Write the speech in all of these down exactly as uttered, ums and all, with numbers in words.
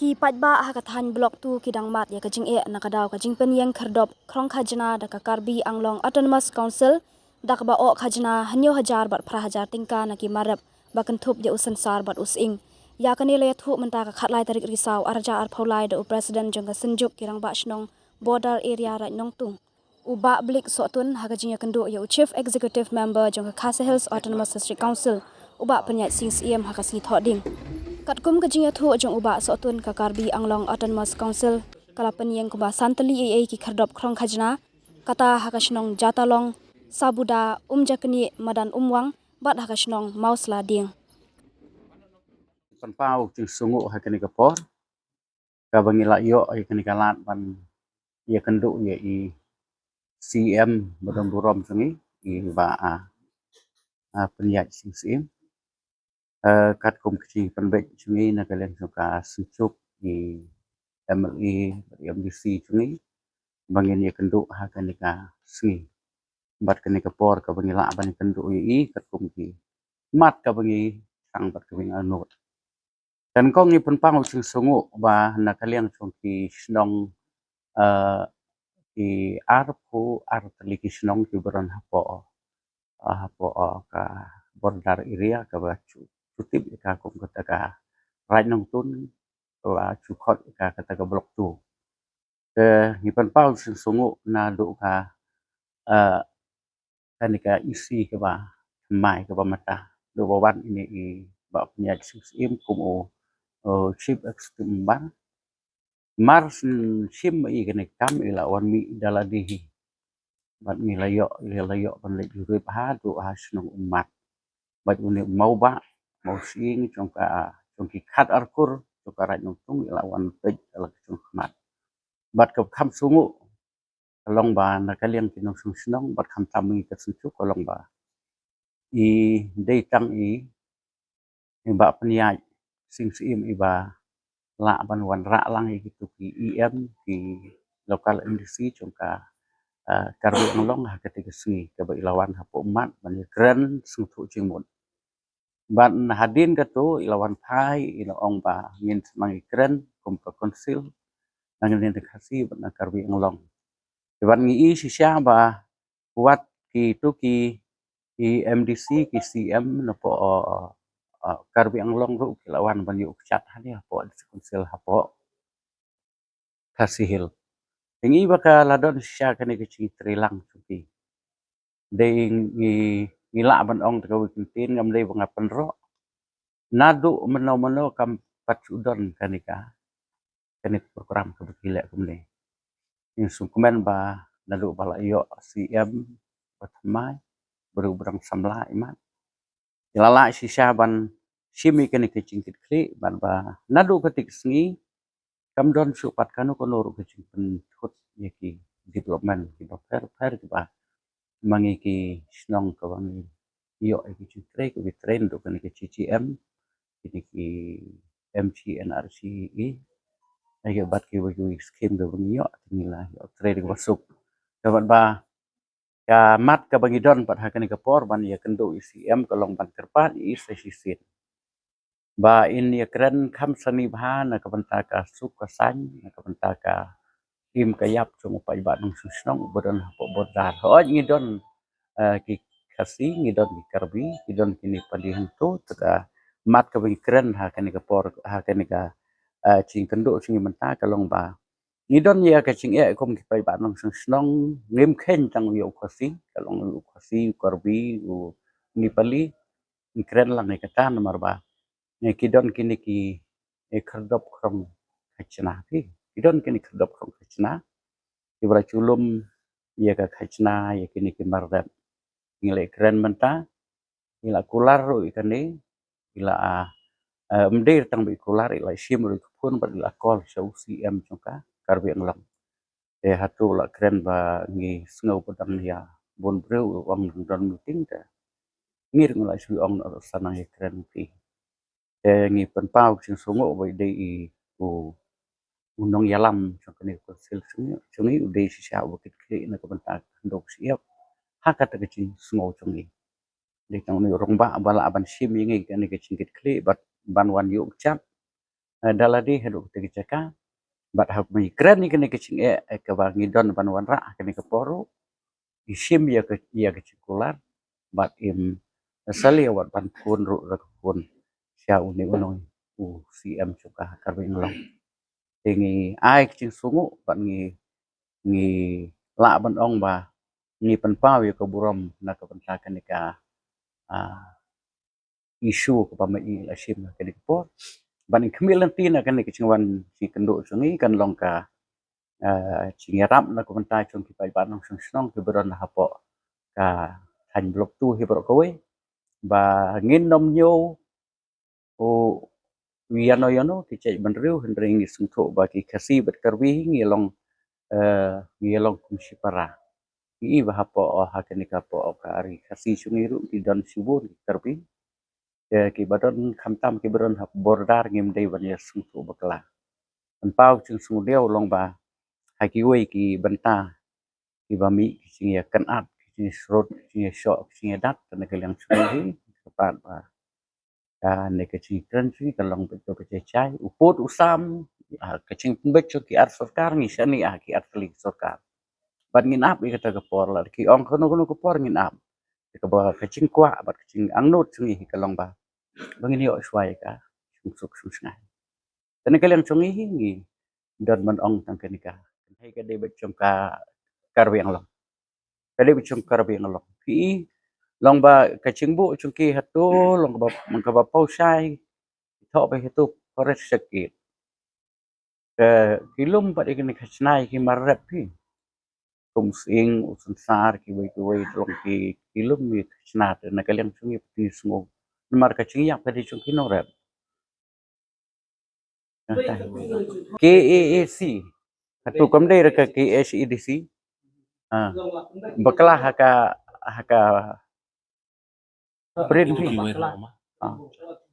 Ki paidbah ha ka thaiñ Block two ki dang mad ïa ka jingeh na ka daw ka jingpynïeng khyrdop khrong khajna da ka Karbi Anglong Autonomous Council da kaba oh khajna hynñiew hajar bad phra hajar tyngka na ki mar rep ba kynthup ïa u Sensar bad u Sying. Ïa kane la ïathuh mynta ka khatlai tarik Risaw arhajar arphew lai da u President jong ka Synjuk ki Rangbah Shnong Border Area Raid Nongtung, u Bah Blick Sohtun, ha ka jingïakynduh ïa u Chief Executive Member jong ka Khasi Hills Autonomous District Council, u Bah Pynïaid Sing Syiem, ha ka sngi Thohdieng. Katkum ka jingïathuh jong u Bah Sohtun, ka Karbi Anglong Autonomous Council ka la pynïeng kumba san tylli eiei ki khyrdop khrong khajna, kata ha ka shnong Jatalong, Sabuda, Umjaknieh, Madan Umwang bad ha ka shnong Mawsladieng. Pynpaw jingsngewnguh ha kane ka por kaba ngi la ïoh ïa kane ka lad ban ïakynduh ïa i C M ba don burom jong ngi, i Bah, ah, ah, Pynïaid Sing Syiem. Eh, katkum ka jingpynbeit jong ngi na ka liang jong ka Synjuk, i M L A bad i M D C jong ngi, ba ngin ïakynduh ha kane ka sngi bad kane ka por kaba ngi lah ban ïakynduh ïa i katkum ki mat kaba ngi thrang bad kaba ngi angnud. Te nyngkong ngi pynpaw jingsngewnguh ba na ka liang jong ki shnong, eh, ki arphew ar tylli ki shnong kiba don hapoh, eh, hapoh, eh, ka border area kaba ju, ju tip ïa ka kum kata ka Raid Nongtung, kaba ju khot ïa ka kata ka Block two. Te ngi pynpaw jingsngewnguh naduh ka, eh, kane ka E C kaba thymmai kaba mynta, naduh ba wan ine i Bah Pynïaid Sing Syiem kum u, u Chief Executive Member. Mar syn shim i kane ka kam i la wan mih da lade hi. Bad ngi la ïoh, ngi la ïoh ban leit jurip haduh ha shnong Ummat. Bad une u Mawbah, Mawsying jong ka, jong ki khatar kur jong ka Raid Nongtung i la wan peit da la ka jong khmat. Bad kaba kham sngewnguh ka long ba na ka liang ki nongshong shnong bad khamtam ngi ka Synjuk ka long ba i dei tang i, i Bah Pynïaid Sing Syiem iba lah ban wanrah lang ïa kitu ki E M, ki local M D C jong ka, ah, Karbi Anglong ha kata ka sngi kaba i la wan hapoh Ummat ban ïakren sngewthuh jingmut. Bad hadien katu i la wan phai, i la ong ba ngin sa nang ïakren kum ka council na ka liang ka Khasi bad na Karbi Anglong. Bad ngi i shisha ba wat kitu ki, ki M D C, ki C M napoh, uh, uh, Karbi Anglong ruh ki la wan ban ïuh kjat hangne hapoh District Council hapoh Khasi Hills. Te ngi i ba ka la don shisha kane ka jingtreilang jong ki. Dei ngi, ngi lah ban ong da kawei ka ktien, ngam dei ba nga pynroh. Naduh mynno mynno kam pat shu don kane ka, kane ka program kaba ki leh kumne. Ngi sngewkmen ba naduh ba la ïoh C M ba thymmai, ba ruh ba dang samla i mat, i la lah shisha ban shim ïa kane ka jingkitkhlieh, bad ba naduh kata ka sngi kam don shuh pat kano kano ruh ka jingpynthut ïa ki development kiba pher pher kiba ma ngi ki shnong kaba ngi ïoh ïa ki jingtrei, kaba trei naduh kane ka G G M, kine ki M G N R G E, ïa bad kiwei kiwei ki skim kaba ngi ïoh, te ngi la ïoh trei da kaba suk. Te bad ba ka mat kaba ngi don pat ha kane ka por ban ïakynduh ïa C M ka long ban kyrpad ïa i sa shisien ba in ïakren kham sani bha na ka bynta ka suk ka saiñ, na ka bynta ka im ka ïap jong u paidbah nongshong shnong uba don hapoh border. Hooid ngi don, eh, ki Khasi, ngi don ki Karbi, ngi don ki Nepali hangto, te ka mat kaba ngi kren ha kane ka por, ha kane ka, eh, jingkynduh jong ngi mynta ka long ba ngi don ïa ka jingeh kum ki paidbah nongshong shnong, ngim kheiñ tang ïa u Khasi, ka long u Khasi, u Karbi, u Nepali, ngi kren lang ïa kata namar ba ngi ki don kine ki, eh, khyrdop khrong khajna, ki, ki don kine khyrdop khrong khajna kiba la ju lum ïa ka khajna ïa kine ki mar rep. Ngi la kren mynta, i la kular ruh i kane, i la, ah, eh, ym dei tang ba i kular, i la shim ruh i ka phone bad i la call sha u C M jong ka Karbi Anglong. Te hato la kren ba ngi sngew ba dang ïa bun briew u ong dang don meeting, te ngi ruh ngi la shu ong na sa nang ïakren ki. Te ngi pynpaw jingsngewnguh ba i dei i u, u nongïalam jong kane ka council jong ngi, jong ngi u dei shisha uba kit khlieh na ka bynta ka khyndew ka shyiap ha kata ka jingsngew jong ngi. Dei tang une u rangbah ba lah ban shim ïa ngi kane ka jingkit khlieh bad ban wan ïuh kjat eh, da lade haduh kata ka jaka. Bad haba ngi kren ïa kane ka jingeh, eh, kaba ngi don ban wanrah ha kane ka por ruh, i shim ïa ka, ïa ka jingkular bad im sa leit wat ban phone ruh da ka phone sha une u nong, u C M jong ka Karbi Anglong. Te ngi ai ka jingsngew bad ngi, ngi lah ban ong ba ngi pynpaw ïa ka burom na ka bynta kane ka, ah, issue kaba ma i la shim ha kane ka por. Bad ngi khmih lynti na kane ka jingwan jingkynduh jong ngi kan long ka, eh, jingïarap na ka bynta jong ki paidbah nongshong shnong kiba don hapoh ka thaiñ Block Two hi baroh kawei. Ba ngin nym ñiew u ïano ïano ki jaitbynriew, hynrei ngi sngewthuh ba ki Khasi bad Karbi ngi long, eh, ngi long kum shipara. Ngi i ba hapoh, oh, ha kane ka poh ka ri Khasi jong ngi ruh ki don shibun ki Karbi. Te kiba don khamtam kiba don ha border ngim dei ban ïa sngewthuh bakla. Pynpaw jingsngewdiaw long ba ha kiwei ki bynta kiba mih ki jingïakynad, ki jingsrut, ki jingïashoh, ki jingïadat, te na ka liang jong ngi hi, ka pat ba kane ka jingkren jong ngi ka long beit kaba jai jai, u pud u sam, ah, ka jingpynbeit jong ki ar sorkar, ngi shaniah ha ki ar tylli ki sorkar. Bad ngin ap ïa kata ka por, lada ki ong kano kano ka por ngin ap. Kaba ka jingkwah bad ka jingangnud jong ngi hi ka long ba, ba ngin ïoh shuwa ïa ka jingsuk jingsngain. Te na ka liang jong ngi hi ngi don ban ong tang kane ka, hei ka dei beit jong ka Karbi Anglong. Ka dei beit jong ka Karbi Anglong. Ki i long ba ka jingbuh jong ki hato long kaba, kaba paw shai. Thoh ba hato forest sector. Ka ki lum bad ïa kane ka khajna ïa ki mar rep hi. Kum Sying, u Synsar, kiwei kiwei long ki, ki lum ïa ka khajna te na ka liang jong ngi phi sngew. Namar ka jingïap ka dei jong ki nongrep. K A A C. Hato kam dei re ka K H A D C. Ah. Bakla ha ka, ha ka print phi. Ah.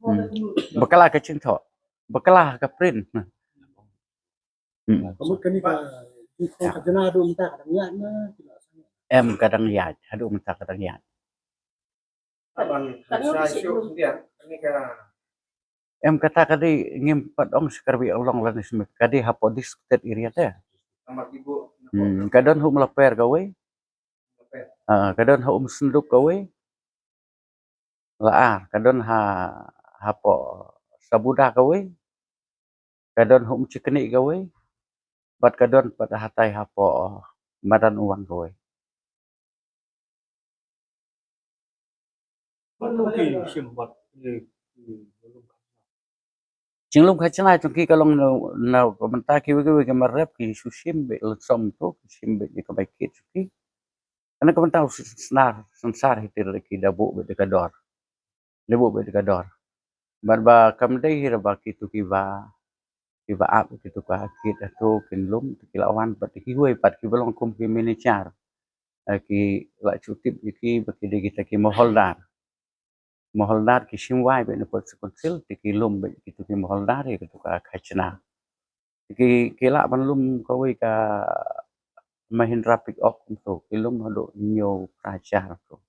Hmm. Bakla ka jingthoh. Bakla ha ka print. Hmm. Ka mut kane ka jingthoh khajna haduh mynta ka dang ïaid na ki la sangeh? Em, ka dang ïaid, haduh mynta ka dang ïaid. Em, kata ka dei ngim pat ong sha Karbi Anglong lane sha Meghalaya, ka dei hapoh disputed area te. Hmm, ka don ha Umlaper kawei. Ah, ka don ha Umsynduk kawei. La ar, ka don ha, hapoh Sabuda kawei. Ka don ha Umjiknieh kawei. Bad ka don pat hatai hapoh Madan Uwang kawei. Mano ki shim bad ki, ki jinglum khajna jong ki ka long na, na ka bynta kiwei kiwei ki mar rep ki shu shim beit lynsom to, ki shim beit ïa ka bai kit jong ki. Kane ka bynta u Synsar, Synsar hi te ki da buh beit da ka dor. Da buh beit da ka dor. Bad ba kam dei hi re ba kito kiba, kiba ap kito ka kit hato kin lum, to ki la wan bad kiwei pat kiba long kum ki manager. Eh, ki la shu tip ïa ki ba ki dei kita ki moholdar. Moholdar ki shim wai beit na pdeng council, te ki lum beit kito ki moholdar ïa kito ka khajna. Te ki, ki lah ban lum kawei ka Mahindra pickup kumto, ki lum haduh hynñiew phra hajar to.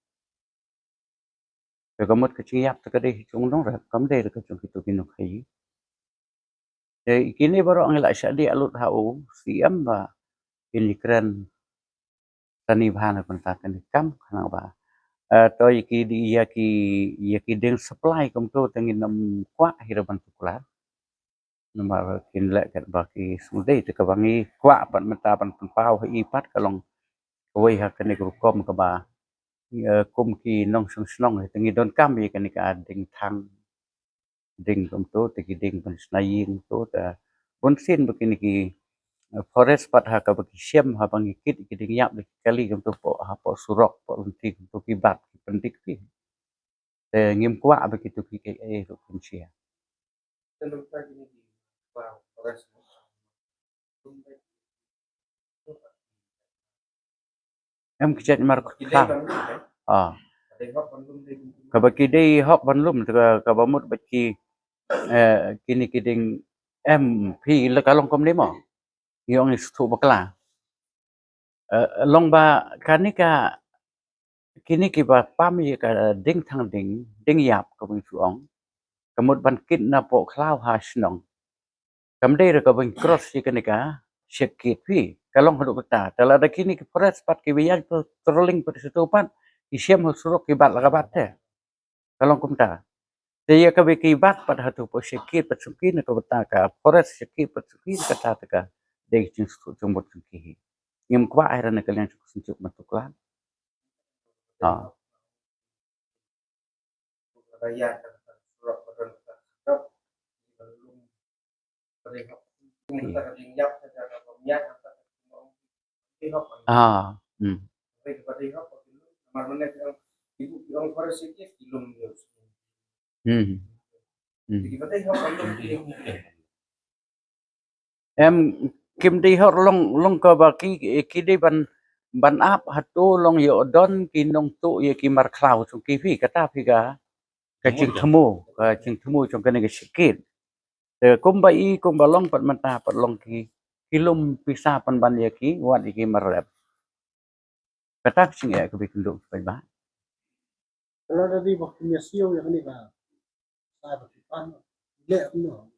Te ka mut ka jingïap te ka dei jong nongrep, kam dei ka jong kito ki nongkhaïi. Te kine baroh ngi la shah dei lut ha u C M ba kin ïakren tani bha na ka bynta kane ka kam, khnang ba, eh, to ïa ki, ïa ki, ïa ki dieng supply kumto te ngin ym kwah hi re ban tuklar. Namar kin leh katba ki sngewdei, te kaba ngi kwah pat mynta ban pynpaw ha i pat ka long kawei ha kane ka rukom kaba, eh, kum ki nongshong shnong hi te ngi donkam ïa kane ka dieng thang. Dieng kumto, te ki dieng ban shna ïing to, te bunsien ba kine ki, eh, forest pat ha kaba ki shem, haba ngi kit ki dieng ïap da ki kali kumto, hapoh, hapoh surok, hapoh lynti kumto ki bat, ki pyndik ki. Te ngim kwah ba kito ki, ki, eh, ruh kin shia. Em, ki jait mar kut kha. Ah. Kaba ki dei hok ban lum, te ka, kaba mut bad ki, eh, kine ki dieng, em, phi la ka long kumne mo. Ïong i sngewthuh bakla. Eh, long ba kane ka, kine kiba pam ïa ka dieng thang dieng, dieng ïap kaba ngi shu ong. Ka mut ban kit napoh khlaw ha shnong. Kam dei ruh ka ban cross ïa kane ka shakit phi. Ka long haduh katta. Te lada kine ki forest pat ki ba ïaid patrolling pat sha tu pat, ki shem ha surok ki bat la ka bat te. Ka long kumta. Te ïa kaba ki bat pat hato pat shakit pat shuki na ka bynta ka forest shakit pat shuki na kata te ka dei jingsuk jingmut jong ki hi. Ngim kwah ai ra na ka liang jong ka synjuk ban tuklar. Ha. Ah, hmm. Hmm. Hmm. Em, kim dei hok long, long kaba ki, ki dei ban, ban ap hato long ïoh don ki nongtuh ïa ki markhlaw jong ki phi, kata phi ka, ka jingthmu, ka jingthmu jong kane ka shakit. Te kumba i, kumba long pat mynta pat long ki, ki lum pisa pynban ïa ki, wat ïa ki marlep. Kata ka jingeh kaba i kynduh paidbah. Lada dei ba kim ïa siew ïa kane ka, sa ba ki pan, leh kumno,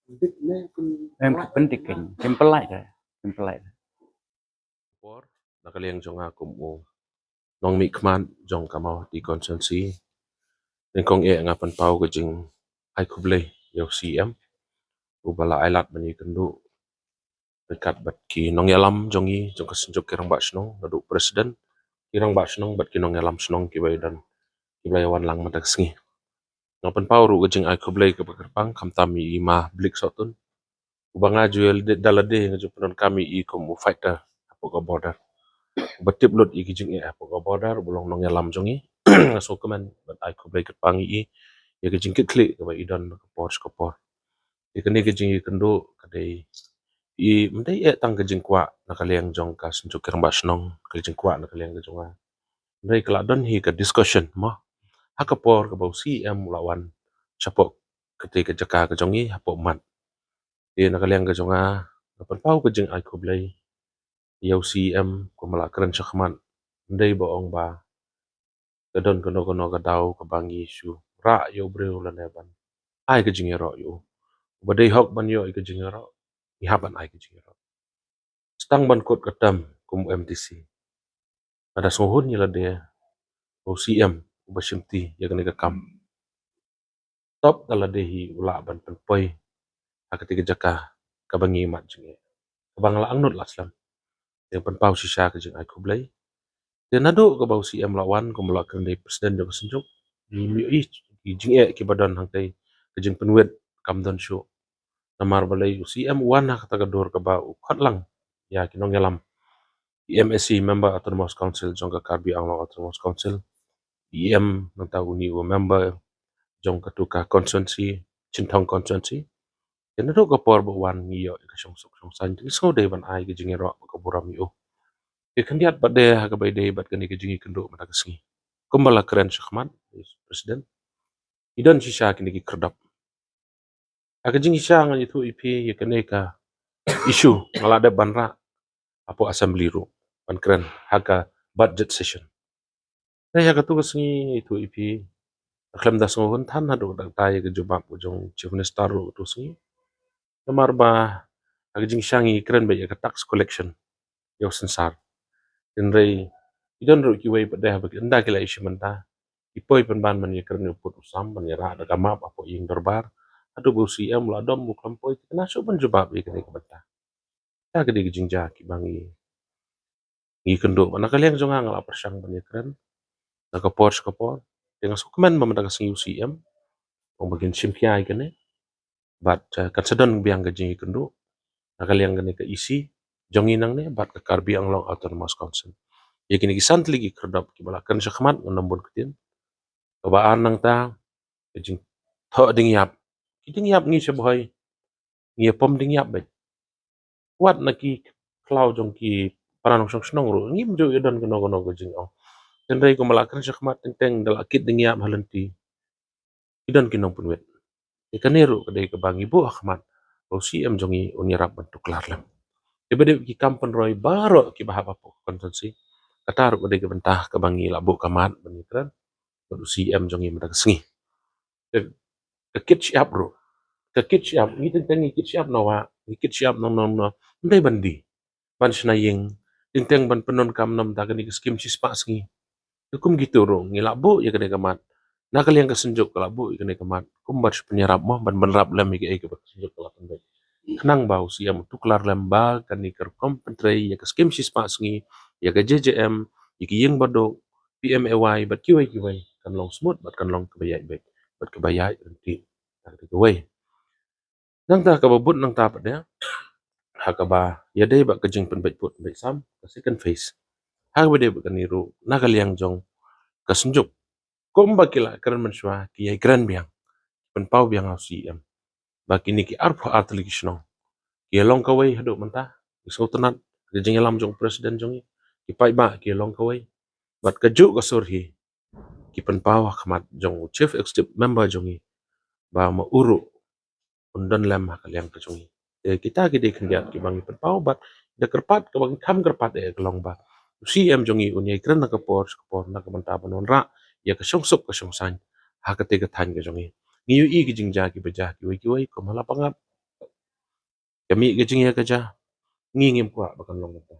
dik ne, kim, em, ki pyndik kein, kim pynlait de, kim pynlait de. Por na ka liang jong nga kum u nongmihkhmat jong ka Mawhati constituency, nyngkong eh nga pynpaw ka jingai khublei ïa u C M uba la ailad ban ïakynduh ryngkat bad ki nongïalam jong ngi jong ka synjuk ki rangbah shnong, naduh president, ki rangbah shnong bad ki nongïalam shnong kiba ïadon, kiba la ïawan lang mynta ka sngi. Nga pynpaw ruh ka jingai khublei kaba kyrpang khamtam ïa i Ma Blik Sohtun, uba nga ju ïa da lade nga ju pyndonkam ïa i kum u fighter hapoh ka border, uba tip lut ïa ki jingeh hapoh ka border, uba long nongïalam jong ngi. Nga sngewkmen bad ai khublei kyrpang ïa i ïa ka jingkitkhlieh kaba i don na ka por sha ka por. Ïa kane ka jingïakynduh ka dei, i, ym dei eh tang ka jingkwah na ka liang jong ka synjuk ki rangbah shnong, ka jingkwah na ka liang ka jong nga. Hynrei ka la don hi ka discussion mo, ha ka por kaba u C M u la wan shapoh katei ka jaka ka jong ngi hapoh Mat. Te na ka liang ka jong nga, nga pynpaw ka jingai khublei ïa u C M kumba la kren shakhmat. Ym dei ba ong ba ka don kano kano ka daw kaba ngi shu rah ïa u briew lane ban ai ka jingïaroh ïa u. Uba dei hok ban ïoh ïa ka jingïaroh, ngi hap ban ai ka jingïaroh. Tang ban kut ka term kum u M D C, lada sngewhun ïa lade, u C M uba shimti ïa kane ka kam, top da lade hi u lah ban pynpoi ha katei ka jaka kaba ngi mat jingeh, kaba nga la angnud la slem. Te pynpaw shisha ka jingai khublei. Te naduh kaba u C M la wan, kumba la kren da i president jong ka synjuk, ngi ïohi ki jingeh kiba don hangtei, ka jingpynwit kam don shuh. Namar balei u C M u wan ha kata ka dur kaba u khot lang ïa ki nongïalam, i M A C, Member Autonomous Council jong ka Karbi Anglong Autonomous Council, i M nangta une u member jong katu ka constituency, Chinthong constituency. Te naduh ka por ba u wan ngi ïoh ïa ka shongsuk shongsaiñ, te ngi sngew dei ban ai ka jingïaroh bad ka burom ïa u. Te khyndiat pat de ha kaba ïadei bad kane ka jingïakynduh mynta ka sngi, kumba la kren shakhmat president, i don shisha kine ki khyrdop. Ha ka jingshisha ngan ïathuh ïa phi ïa kane ka issue nga la dep ban rah hapoh assembly ruh, ban kren ha ka budget session. Te ha katu ka sngi ngan ïathuh ïa phi, khlem da sngewhun than haduh katta ïa ka jubab ka jong chief minister ruh katu ka sngi. Namar ba ha ka jingshisha ngi kren beit ïa ka tax collection, ïa u synsar. Hynrei i don ruh kiwei pat de haba ki ynda ki la ïashim bynta, ki poi pynban ban ïakren ïa u pud u sam, ban ïarah da ka map hapoh ïing dorbar. Haduh ba u C M u la dom, u khlem poi, ki kynnoh shuh ban jubab ïa kane ka bynta. Kata ka dei ka jingjia kiba ngi, ngi kynduh. Bad na ka liang jong nga, nga la pyrshang ban ïakren na ka por sha ka por. Te nga sngewkmen ba mynta ka sngi u C M u ong ba kin shim khia ïa kane. Bad, eh, kan sa don biang ka jingïakynduh na ka liang kane ka E C jong ngi nangne bad ka Karbi Anglong Autonomous Council. Ïa kine ki san tylli ki khyrdop kiba la kren shakhmat ngan ym bun ktien. Kaba ar nangta, ka jingthoh dingïap. Ki dingïap ngi sha Bhoi, ngi ïa pom dingïap beit. Wat na ki khlaw jong ki para nongshong shnong ruh ngim ju ïa don kano kano ka jingong. Hynrei kumba la kren shakhmat, teng teng da la kit dingïap ha lynti, ki don ki nongpynwit. Te kane ruh ka dei kaba ngi buh ha khmat ba u C M jong ngi un ïarap ban tuklar lem. Te ba dei ki kam pynroi baroh kiba hap hapoh ka constituency, kata ruh ka dei ka bynta kaba ngi la buh ka mat ban ïakren bad u C M jong ngi mynta ka sngi. Te ka kit shyiap ruh, ka kit shyiap, ngi teng teng ngi kit shyiap na wah, ngi kit shyiap na nong na, ndei ban die, ban shna ïing, teng teng ban pyndonkam namar kane ka skim shispah sngi. Te kum kito ruh ngi la buh ïa kane ka mat. Na ka liang ka Synjuk ka la buh ïa kane ka mat kum ban pynïarap mo, ban, ban rap lem ïa kaei kaba ka Synjuk ka la pynbeit. Khnang ba u CM u tuklar lem ba kane ka rukom pyntrei ïa ka skim shispah sngi, ïa ka JJM, ïa ki ïing baduk, PMAY bad kiwei kiwei kan long smooth bad kan long kaba ïaid beit bad kaba ïaid ryntih. Kata kawei. Nangta kaba bud nangta pat de, ha kaba ïadei bad ka jingpynbeit pud pynbeit sam, ka second phase, ha kaba dei bad kane ruh na ka liang jong ka Synjuk, kumba ki la kren mynshuwa, ki ïai kren biang, pynpaw biang ha u CM ba kine ki arphew ar tylli ki shnong ki ïa long kawei haduh mynta, ki sngewtynnat ka jingïalam jong u president jong ngi, ki paidbah ki ïa long kawei. Bad kajuh ka sur hi ki pynpaw ha khmat jong u chief executive member jong ngi ba ma u ruh un don lem ha ka liang ka jong ngi. Te kita ki dei khyndiat kiba ngi pynpaw bad da kyrpad, kaba ngi kham kyrpad eh ka long ba u CM jong ngi un ïai kren na ka por sha ka por na ka bynta ban wanrah ïa ka shongsuk ka shongsaiñ ha kata ka thaiñ ka jong ngi. Ngi ïohi ki jingjia kiba jia kiwei kiwei kum ha Lapangap, ka mih ka jingïakajia, ngi ngim kwah ba kan long kata.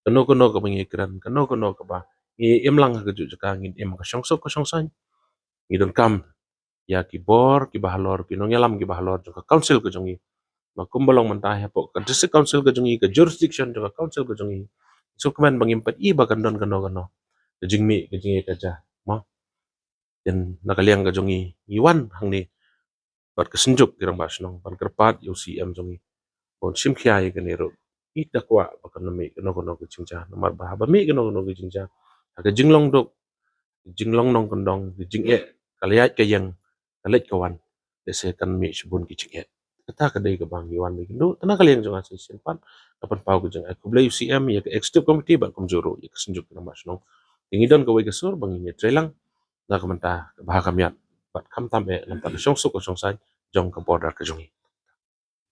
Kano kano kaba ngi kren, kano kano kaba ngi im lang ha kajuh jaka, ngin im ha ka shongsuk ka shongsaiñ. Ngi donkam ïa ki bor kiba halor, ki nongïalam kiba halor jong ka council ka jong ngi. Ba kumba long mynta hapoh ka district council ka jong ngi, ka jurisdiction jong ka council ka jong ngi, sngewkmen ba ngim pat i ba kan don kano kano ka jingmih ka jingïakajia mo. Te na ka liang ka jong ngi, ngi wan hangne bad ka Synjuk ki rangbah shnong ban kyrpad ïa u CM jong ngi ban shim khia ïa kane ruh. Ngi da kwah ba kan mih kano kano ka jingjia, namar ba haba mih kano kano ka jingjia, ha ka jinglong duk, jinglong nongkyndong, ka jingeh, ka leit ka ïeng, ka leit ka wan, lehse kan mih shibun ki jingeh. Kata ka dei kaba ngi wan ban kynduh. Te na ka liang jong nga shisien pat, nga pynpaw ka jingai khublei ïa u CM, ïa ka executive committee bad kumjuh ruh ïa ka Synjuk ki rangbah shnong. Te ngi don kawei ka sur ba ngin ïatrei lang na ka bynta ka bha ka miat bad khamtam eh na ka bynta ka shongsuk ka shongsaiñ jong ka border ka jong ngi.